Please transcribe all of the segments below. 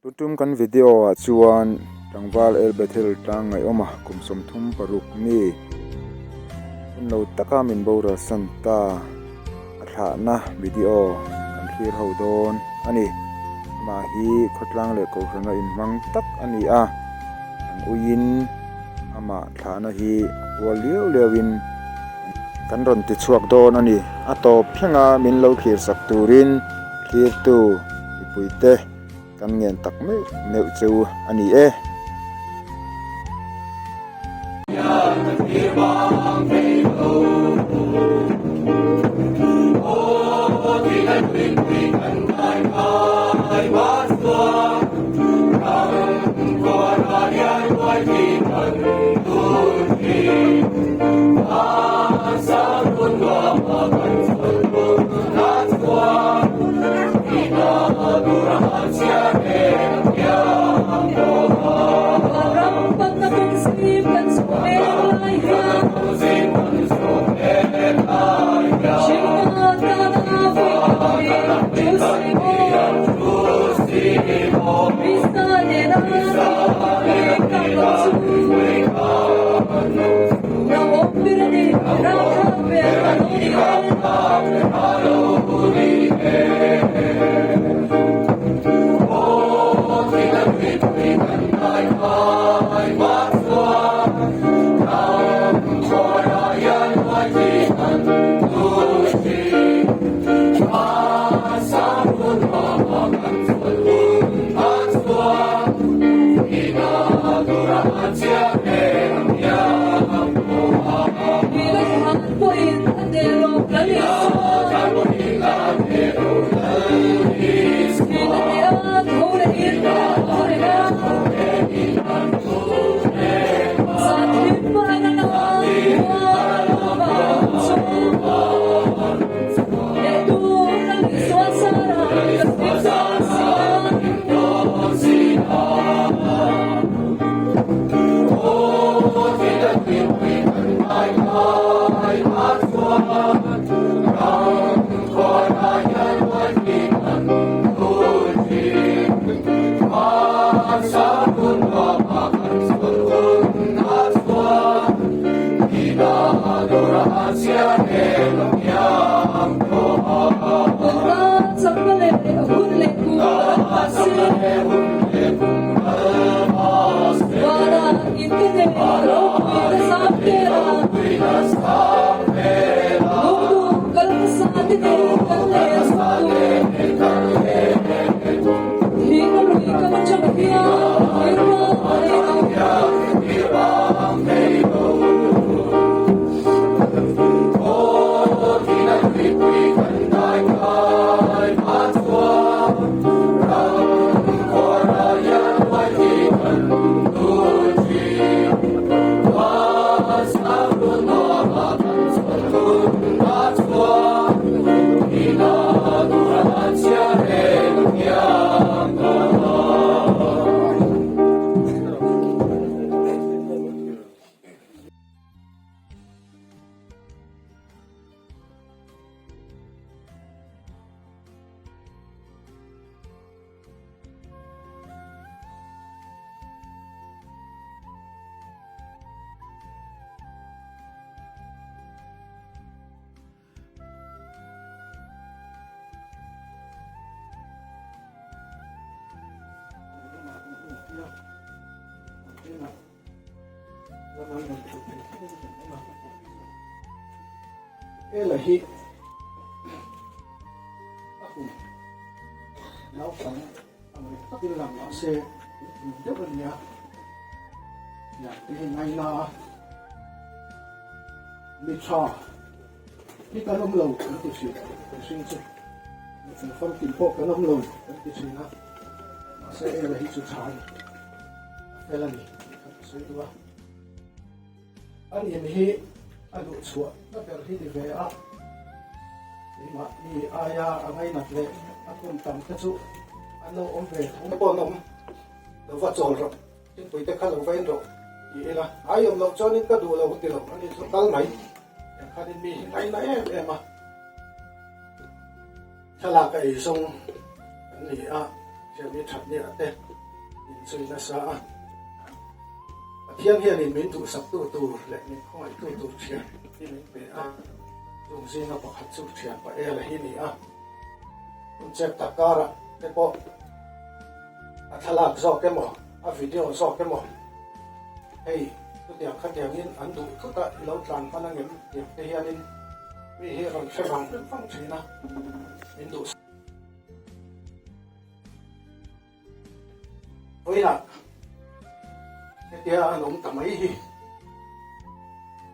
Tutum kan video ah chuan tlangval El Bethel tlang ngaihawma kum 36 mi hun lo taka min boral san ta a thlahna video kan thlir ho dawn a ni. Amah hi khawtlang leh kohhrana inhmang tak a ni a, kan uiin amah thlahna hi pual liau liauin kan rawn ti chhuak dawn a ni. A tawp thlenga min lo thlir sak turin thlirtu mipuite kan ngen tak meuh meuh che u a ni e. Hela hi a kum naupang ang reng takin lang mahse puitling deuh a nia tiang te hi ngaina a mi tha hi kan awm lo kan ti thin mihring chu mihring famkim pawh kan awm lo kan ti thin a mahse hela hi chu tha a ni a fel a ni tih kha ka sawi duh a. An in hi a duh chhuah na ber hi ni ve a, keimahni aia a ngainat leh a kum tam te chu an lo awm ve tho. Pawh an awm lo va chawl rawh, thingpui te kha lo va in rawh ti ila, ai awm loh chuanin ka duh lo ti lo, ani chu kal mai, tiang khanin mi hi ngaina em em a, thlalak a ei zawng an ni a, thianmi that ni ah te. zui nasa a. Pathian hianin min duhsaktu tur leh min khawngaihtu tur thian hi min pe a, chung zinga pakhat chu thian pa Ela hi ni a. Hun chep tak karah te pawh a thlalak zawk emaw, a video zawk emaw, hei chutiang khatiangin an duh thut a, i lo tlan hman angem tiang te hianin mi hi rawn hre vang vang thin a, min duhsak. Vawiinah hetia an awm ta mai hi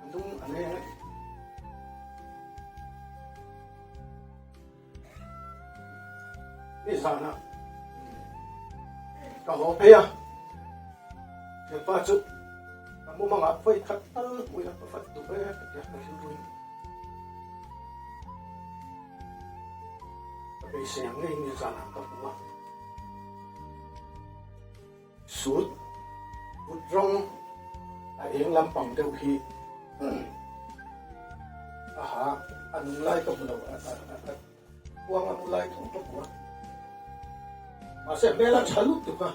a lung a leng a ni. Nizanah ka haw phei a, hepa chu ka mumangah vawi khat tal hmuin a ka fat duh e ka tia ka rilruin. Ka beisei ang ngei nizanah ka hmu a. Sut kut rawng a eng lampang deuh hi a ha a nung lai ka hmu lo a kuang a hmu lai tho ka hmu a mahse hmel a tha lutuk a.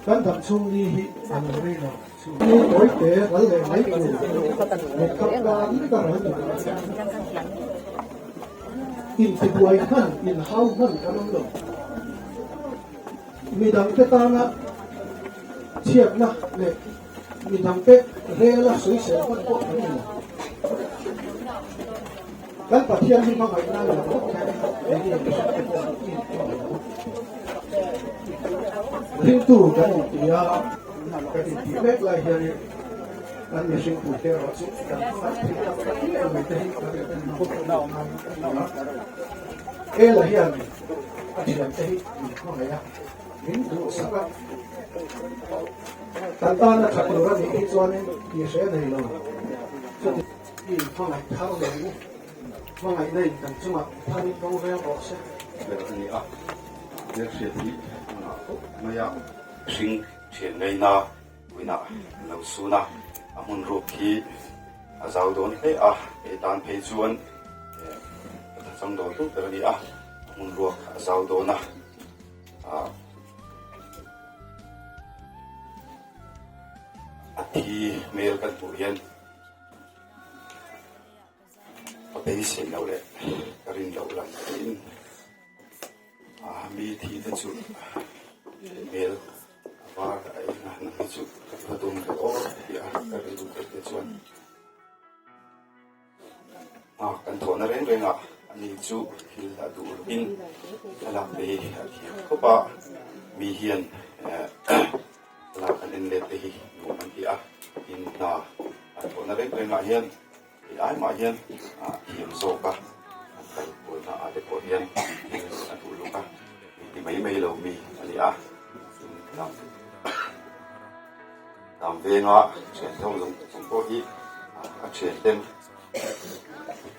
Kan dam chhung ni hi a lo rei lo. Ni tawi te ral leh mai tur mit kap kar lek a ral duh. Intibuai hman, inhau hman kan awm lo. Midangte tana chhiatna leh midangte rela sawisel hman pawh kan ni lo. Kan Pathian hi hmangaihna a ni bawk hian keini mihringte pawh hi in hmangaih ang. Ringtu kan inti a, kan intih mek lai hianin kan mihring puite erawh chu kan hmangaih thei tak tak miah lo te hi kan inti bawk a ni a. Ela hian a thiante hi min hmangaih a, min duhsak a. Kan tana tha tur a nih hi chuanin tihre nei lo. Chuti i inhmangaih thar lo u, hmangaihna in kan chungah tharin ro rel rawh se. Ber a ni a, hmelhriat hi a ngah khawp mai a. Hring thian ngaina puinah an lo sun a, a hmun ruk hi a zau dawn hle a, kei tan phei chuan ka thachang dawn tlut ber a ni a, a hmun ruak a zau dawn a, a thi hmel kan hmuh hian ka beisei loh leh ka rin loh lam tiin mi thi te chu hmel a var a eng a nang hi chu ka tum ve aw tih a ka rilru theih te chuan a kan thawhna reng reng ah ani chu thil a duh lovin thlalak te hi a thiam khawp a mi hian thlalak an en let te hi nuam an ti a tin hna an thawhna reng reng ah hian hei ai mah hian a thiam zawk a an kal kualna ah te pawh hian thil a duh lawk a mi ti mai mai lo mi a ni a tin Dam venga thian ho zawng zawng pawh hi a thian ten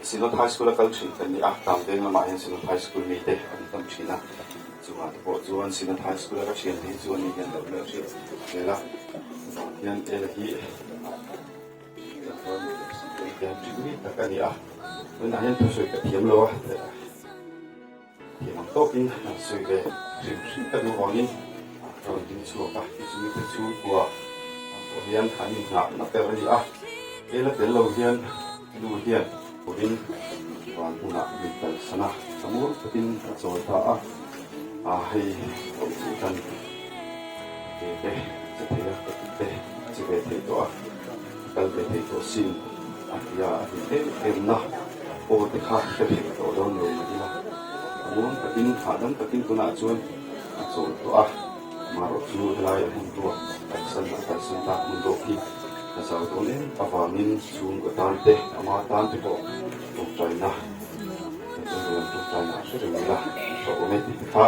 Synod High School a kal thin kan ni a, Tlangveng lamah hian Synod High School mite an tam thin a, chungah te pawh chuan Synod High School a ka thian te hi chu ani hian lo hmel hriat zel a, vang hian Ela hi tak a ni a, tunah hian thusawi ka thiam lo a. Thiam ang tawkin an sawi ve hrim hrim ka duh vangin ka rawn ding chhuak a, tichungin te chhungkua ang pawh hian an inngah na ber a ni a, hel a tel lo hian nu hian pawhin van hmunah min kalsan a, ka mur takin a chawl ta a, a hei awm chu kan ke te che thei a, ka kut te a che ve thei tawh a, ka kal ve thei tawh sin a ti a, a hlim em em na. Aw te kha hre thei tawh dawn lo mah ila, a muang takin hahdam takin tunah chuan a chawl tawh a, marawh chu helai a hmun ruak kalsan a kalsan tak hmun ruak hi a zau dawn em avangin chhungkaw tan te ama tan te pawh tawngtaina kan chuan lam tawngtaina a hre reng ila a hlauhawm e tih te kha.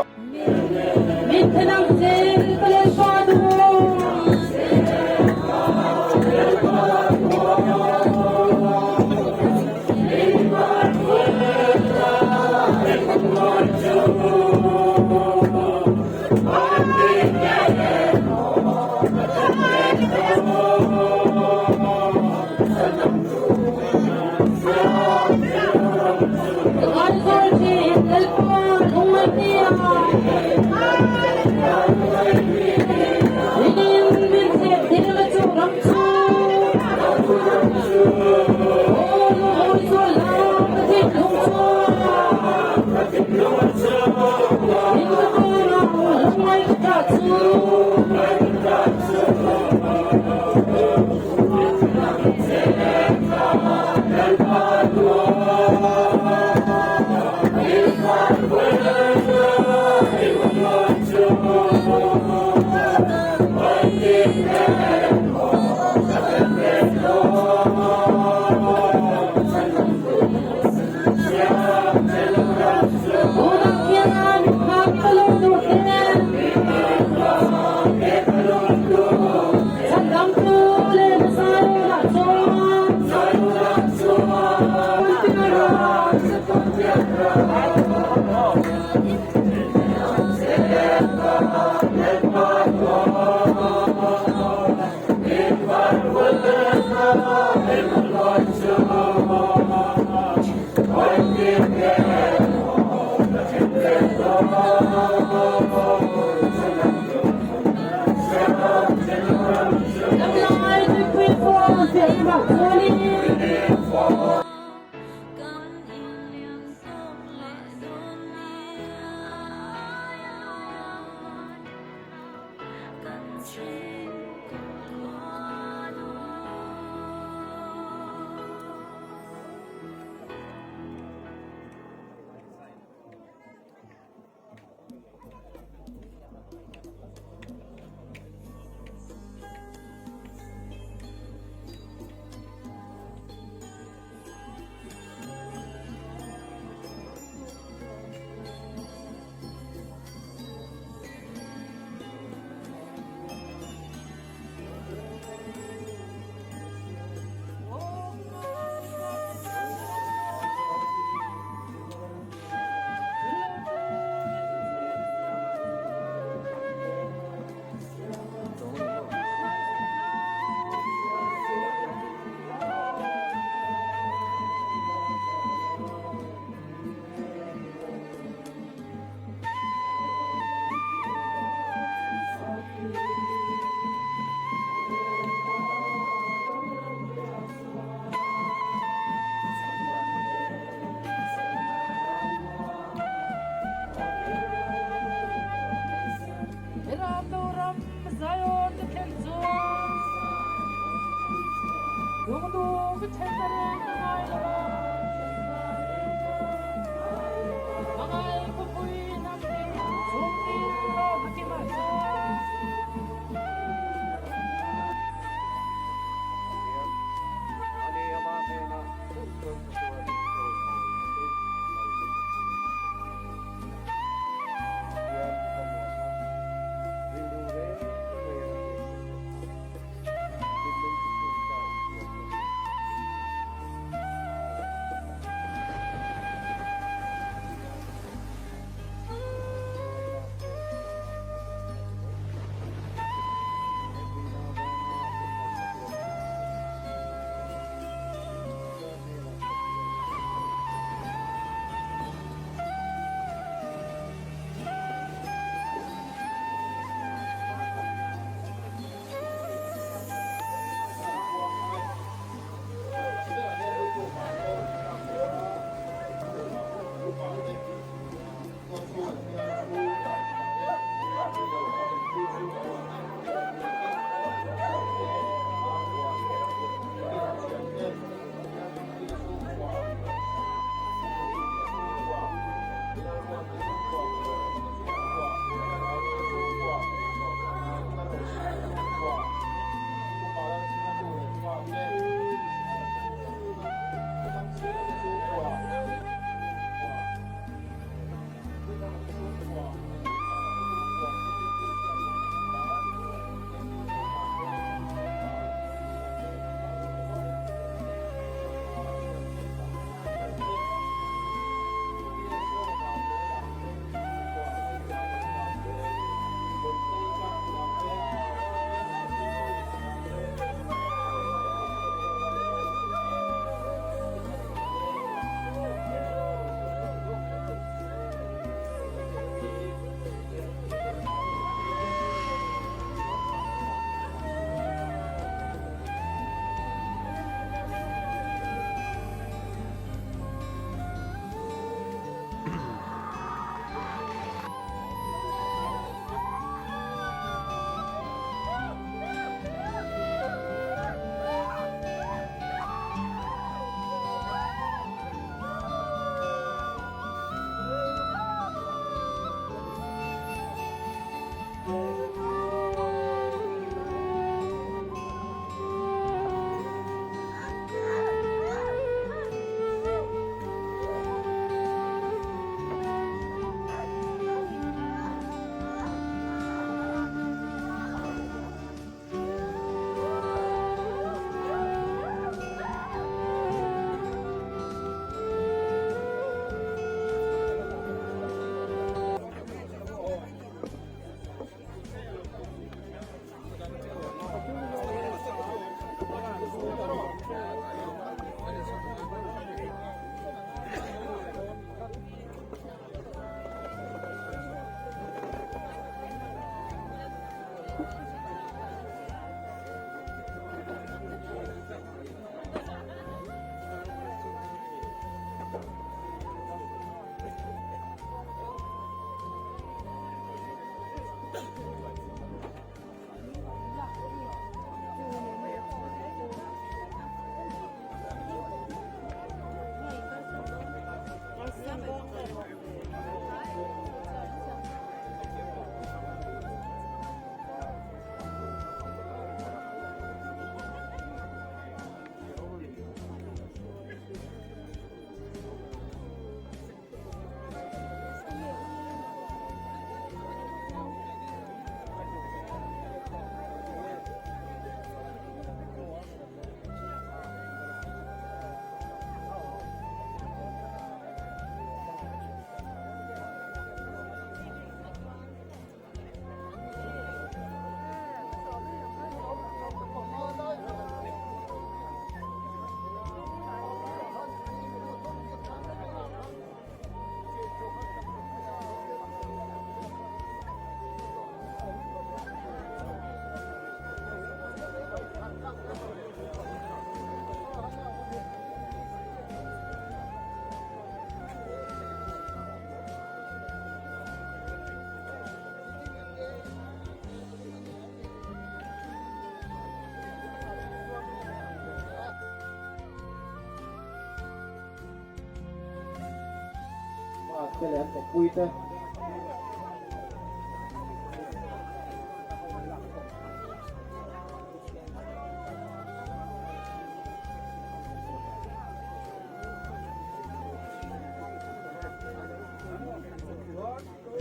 Te leh an kawppui te.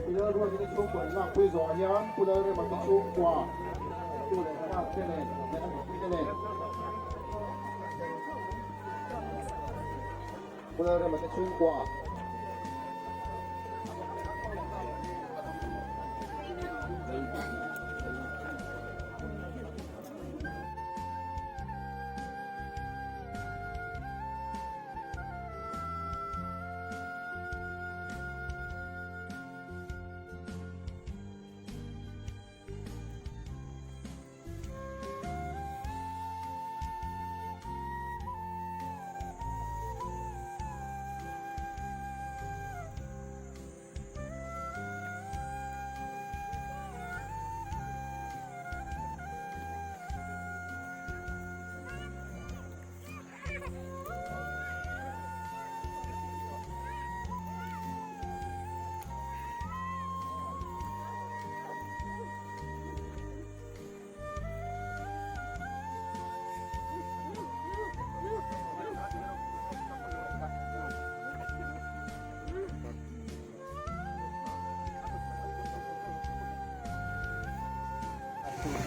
Pu Lalruatine chhungkua in lakpui zawh hian Pu Lalremate chhungkua tu leh fate nen leh an kawppui te nen Pu Lalremate chhungkua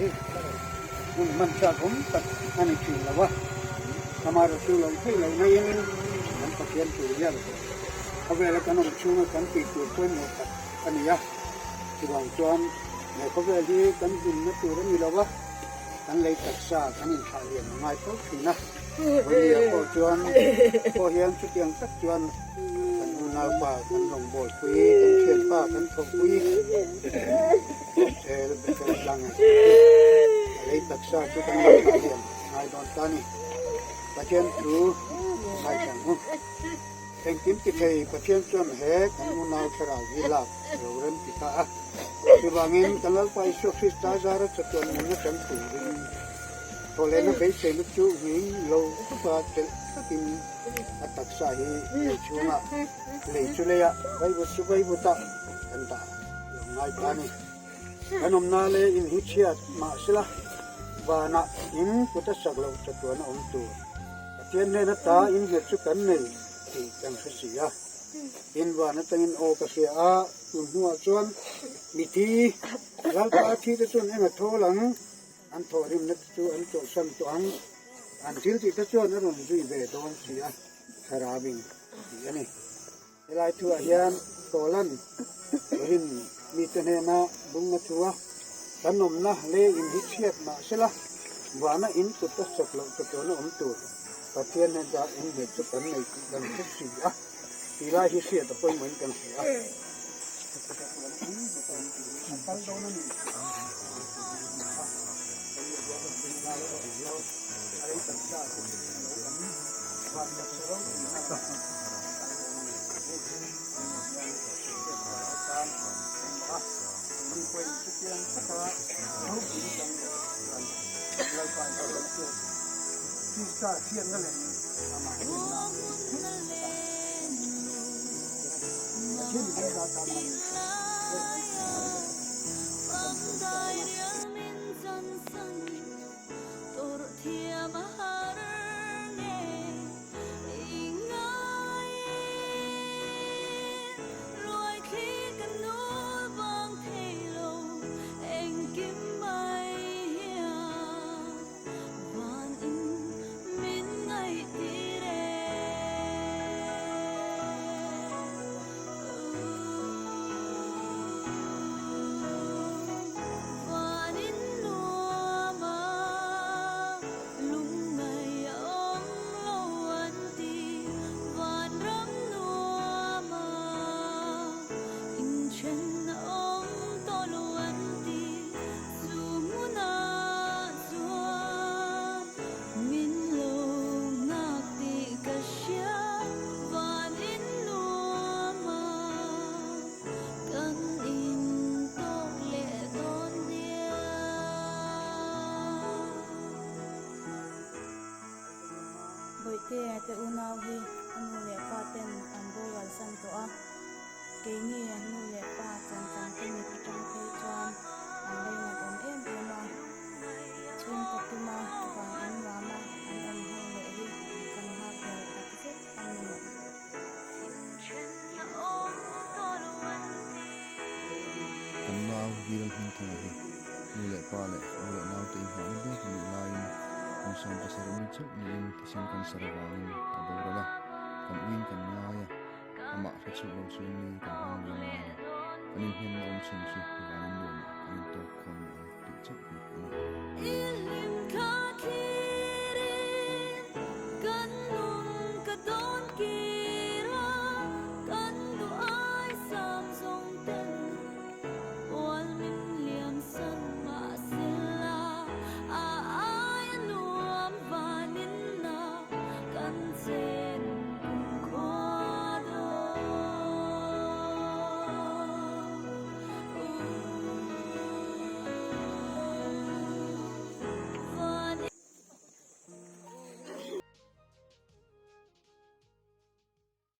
Hi hmun hman chak awm tak a ni thin lo a, amaherawhchu lo theih loh naiin kan Pathian tur hian khawvela kan awm chhunga kan tih tur pawimawh tak a ni a, chuvang chuan he khawvel hi kan hlimna tur a ni lo a, kan lei taksa kan inthlah lian a ngai fo thin a, Vawinia pawh chuan pawh hian chutiang tak chuan kan unaupa kan rawngbawlpui, kan thianpa kan thawhpui Bethel Bethel tlang a lei taksa chu kan lo thlah lian ngai dawn ta a ni. Pathian thu ngaithlang u. Engkim ti thei Pathian chuan he kan unau thlarau hi lak lo rem ti ta a. Chuvangin kan Lalpa Isua Krista zara chatuan nunna chang turin thawhlehna beiseina chu nghing lo khawpa chelh tlatin a taksa hi lei chhungah lei chu leiah vaivut chu vaivutah kan dah lo ngai ta a ni. Kan awmna leh in hi chhiat mahsela vanah in kut a sak loh chatuan a awm tur Pathian hnena ta in nghet chu kan nei tih kan hre si a. Tin van atangin aw ka hria a, tun hnuah chuan mithi Lalpa thi te chuan eng a thawl ang, an thawhrimna te chu an chawlhsan tawh ang, an thil tih te chuan a rawn zui ve dawn si a, Thlarau in tih a ni. Helai thuah hian Tawlan rin mite hnena bung a thu a, kan awmna lei in hi chhiat mah sela, vana in kut a sak loh chu tuna awm tur Pathian hnena in nghet chu kan nei tih kan hre si a, tih lai hi hriat a pawimawhin kan hria a. Chhungkaw-in chutiang taka ropui dang leh ran Lalpa in a pek Krista hriatna leh amah rinna nghet taka kan Pathian in ram tan man kan sawi ta ang a. Bawihtea te unau hi a nu leh pa ten an boral san tawh a, keini nu leh pa chan chang te mit atang phei chuan an lei nat awm em em a, chhungkaw kima vang in nuam a an awm ho leh hi kan nghak hlel tak zet a ni. Kan nau Bill Hmingthanga hi nu leh pa leh u leh naute inhmuhna ber nih laiin kum 17 mi chauh niin thisen cancer avangin a boral a, kan uiin kan ngai a, amah hre chhuh lo chuan ni kan hmang liam ngai lo. Kan inhnemna awm chhun chu vanin nuamah kan intawk.